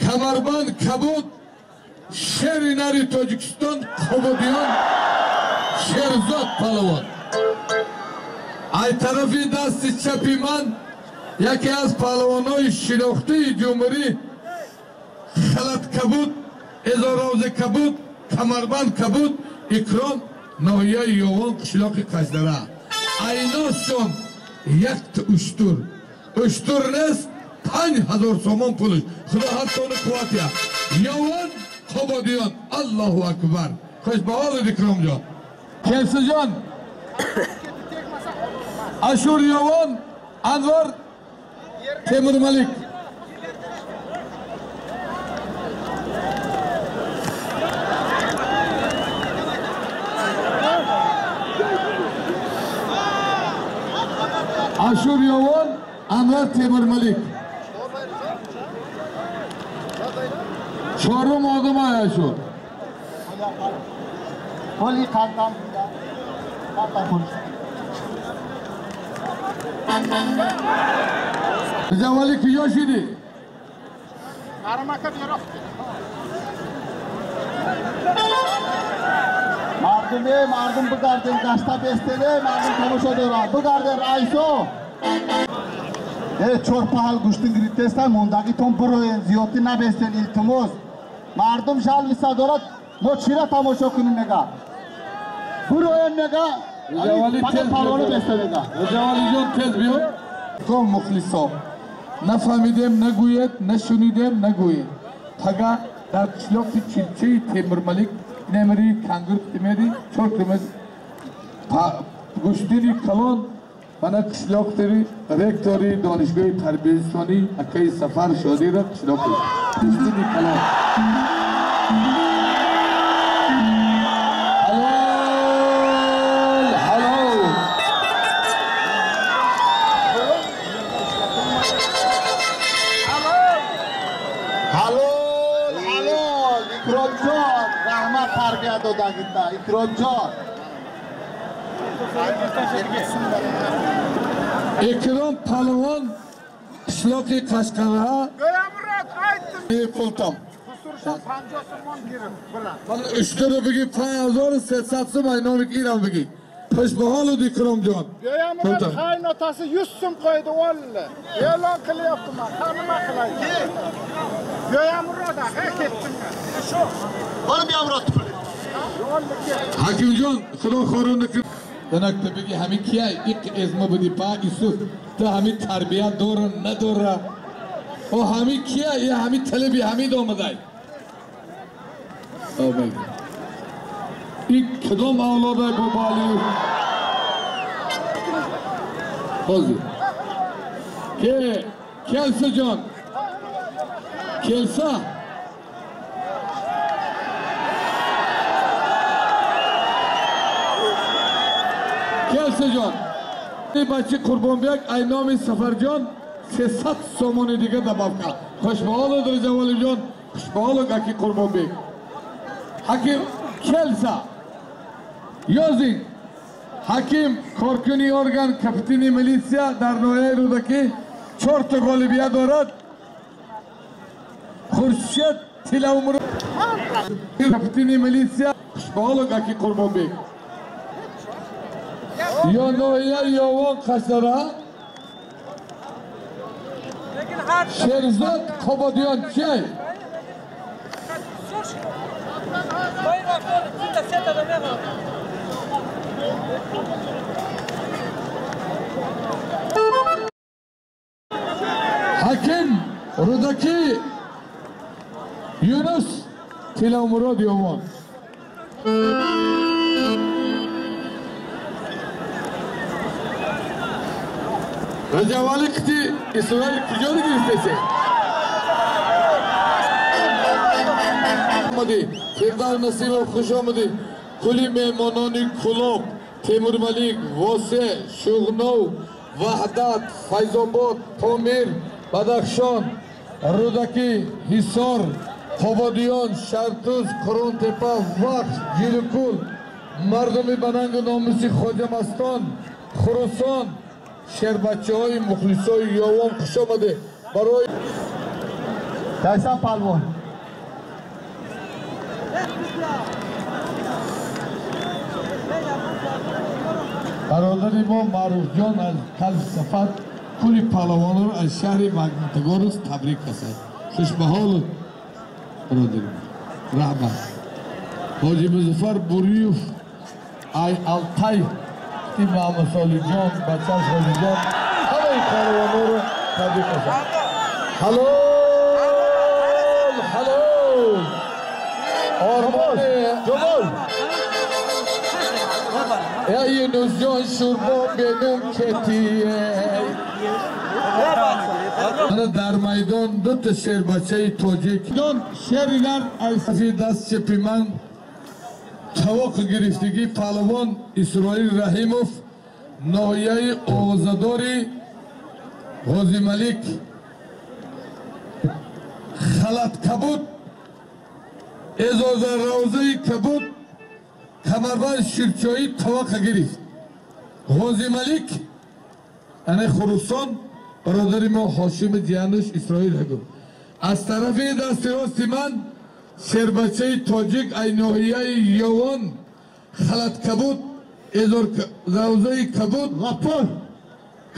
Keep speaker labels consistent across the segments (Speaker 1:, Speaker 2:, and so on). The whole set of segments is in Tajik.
Speaker 1: Камарбанд кабуд шери нари Тоҷикистон Қубодиён Шерзод палвон. Ай тарафи дасти чапи ман яке аз палвонҳои шинохтии ҷумҳурӣ Халат кабуд, Эзорози кабуд, камарбанд кабуд, Икром ноҳияи Ёвон қишлоқи Қашдара. Айносшон якта уштур. Уштур нест, 5000 сомон пулш. Худо ҳаттони қувват я. Ёвон Қубодиён. Аллоҳу акбар. Хуш ба ҳолат Икромҷон. Келсиҷон Ашур Ёвон Анвар Темурмалик. Ашур Ёвон Анвар Темурмалик. Чорум одамай Ашур.
Speaker 2: Поли қандам.
Speaker 1: Завали куҷо шидӣ?
Speaker 2: Мардуме, мардум бигарден, гашта бестене, мардум тамошо дорад. Бигарден раисо. Чор паҳал гӯштин гирифтестан, мондагитон бироен, зиёдтӣ набестен, илтимос. Мардум жалвиса дорад, мо чира тамошо кунем мега. Бироен мега, фақат палвону беста мега.
Speaker 1: Ҷаволиҷон тез биё. Ко мухлисо. Нафаҳмидем нагӯед, нашунидем нагӯед. Пага дар қишлоқи Чилчаи Темурмалик немери кангур тимери чор километр гӯштини калон мана қишлоқтери ректори донишгоҳи тарбияи акаи Сафар Шодира қишлоқи гӯштини калон. Ҳалол, ҳалол.
Speaker 2: Ҳалол, ҳалол. Икромҷон, раҳмат тарбия додагита. Икромҷон.
Speaker 1: Икром палвон қишлоқи Қашқара. Пултам. Уштуро бигӣ 5300 сум, ай номи ирам бигӣ. Хуш ба ҳолат Икромҷон.
Speaker 3: Go'yamurod qaynotasi 100 so'm qo'ydi o'ldi. E'lon qilyapman, nima qilay? Go'yamurod aka ketdim. Shu.
Speaker 2: Olib Yamurod puli.
Speaker 1: Ҳакимҷон, Худо хорунда Данакта бигӣ ҳамин кия иқ эзма буди па Исуф та ҳамин тарбия дора надора. О ҳамин кия я ҳамин талаби ҳамин омадай. Ин кадом авлодай бобо Алиев? Ҳозир. Ке Келсаҷон. Келса. Келсаҷон. Бачи Қурбонбек ай номи Сафарҷон 300 сомони дига добав кард. Хушбаҳолат Ризавалиҷон, хушбаҳолат аки Қурбонбек. Ҳаким Келса. Ёзин. Ҳаким коркуни орган капитани милитсия дар ноҳияи Рӯдакӣ 4 та ғолибият дорад. Хуршед Тилаумурод капитани милитсия. Хушбаҳолат аки Қурбонбек. Ё ноҳияи Ёвон Қашдара Шерзод Қубодиён чиай? Ҳаким Рӯдакӣ Юнус Тилаумурод Ёвон. Раҷавали қити Исроил куҷо гирифтесе? Омадӣ Фирдавс Насимов, хуш омадӣ. Кули меҳмонони Кулоб, Темурмалик, Восе, Шуғнов, Ваҳдат, Файзобод, Помир, Бадахшон, Рӯдакӣ, Ҳисор, Қубодиён, Шартуз, Қурунтепа, Вахш, Ҷилукул, мардуми банангу номуси Хоҷамастон, Хурусон, шербачаҳои мухлисои Ёвон хуш омадед. Барои
Speaker 2: Кайсан палвон.
Speaker 1: Бародари мо Маъруфҷон аз Калф Сафар кули палавонро аз шаҳри Магнитогорск табрик касад. Хушбаҳолут бародари мо. Раҳмат. Ҳоҷи Музаффар Буриев ай Алтай ки Маҳмадсолиҷон, бачаш Ҳоҷиҷон ҳамаи палавонро табрик касад. Ҳалол, ҳалол. Ормон
Speaker 2: Ҷамол.
Speaker 1: Я Юнусҷон шурбо бенум кетие. Ана дар майдон дута шербачаи тоҷик. Шери нар аз даст чепи ман тавоқ гирифтагӣ палавон Исроил Раҳимов, ноҳияи овозадори Ғозималик, халат кабуд, эзоза равзаи кабуд, камарбанд ширчоӣ тавоқа гирифт. Ғозималик ана Хурусон бародари мо Ҳошими Ҷиянуш Исроил Раҳимов. Аз тарафи дасти рости ман шербачаи тоҷик ай ноҳияи Ёвон, халат кабуд, эзор равзаи кабуд,
Speaker 2: Ғаффор,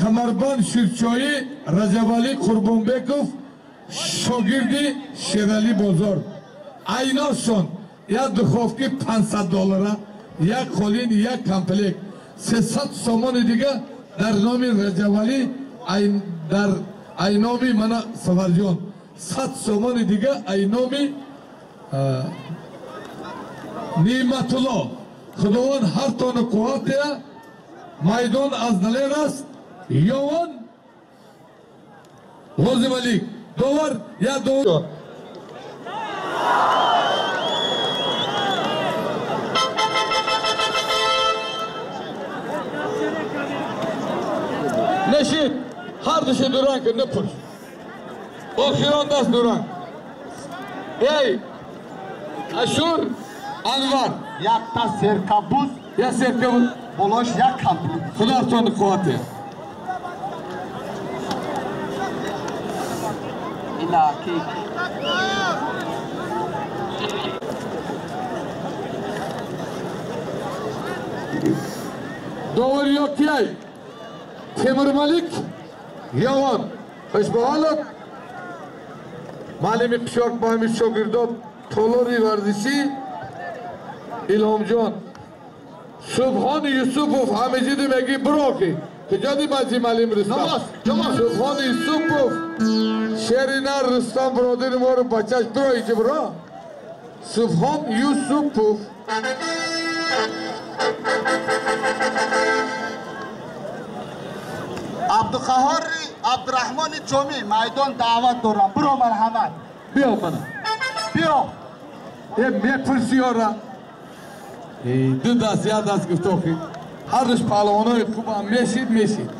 Speaker 1: камарбанд ширчоӣ Раҷабалӣ Қурбонбеков, шогирди Шералӣ Бозор. Айношон як духовки $500, як қолин, як комплект, 300 сомони дига дар номи Раҷабалӣ, дар айноми мана Сафарҷон, 100 сомони дига айноми Неъматулло. Худованд ҳартона қувват диҳад. Майдон аз далер аст. Ёвон Ғозималик довар як довар. Нешид, ҳар душе дуранг напурс. Охирон даст дуранг. Эй, Ашур Анвар.
Speaker 2: Якта серкабуз,
Speaker 1: як серкабуз.
Speaker 2: Болош як комплект.
Speaker 1: Худо қувват диҳад. Довар ёкияй. Темурмалик Ёвон. Хушбаҳолат. Маълими қишоқ бо ҳамин шогирдон толори варзишӣ Илҳомҷон. Субҳон Юсупов ҳамеҷиди меги бироки. Куҷоди маҷи маълим Рустам? Субҳон Юсупов шери нар Рустам бародари моро бачаш биро иҷи биро. Субҳон Юсупов.
Speaker 2: Абдуқаҳор Абдурахмони Ҷомӣ майдон даъват дорам. Биро марҳамат.
Speaker 1: Биё мана.
Speaker 2: Биё.
Speaker 1: Э мепурси ёра. Ду даст, як даст гуфт охи. Ҳар душ паҳлавонои хубам мешид, мешид.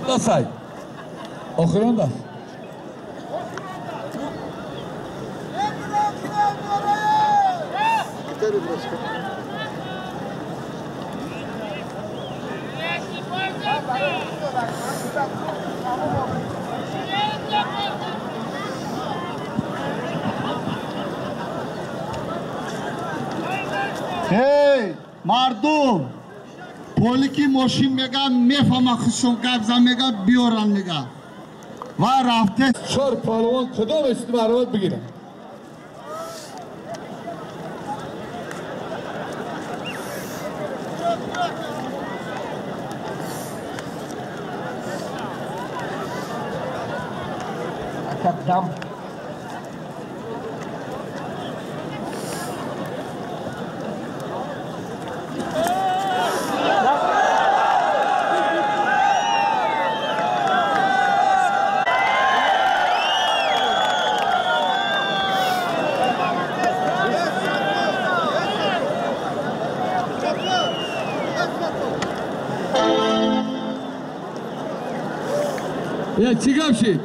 Speaker 1: Дасай. Охирон даст.
Speaker 2: Эй, мардум, полики мошин мега, мефама хушон гап зан мега, биёран мега. Ва рафте.
Speaker 1: Чор палвон кудом эшит марҳамат бигирам.
Speaker 4: Дам.
Speaker 1: Я чӣ гап шид?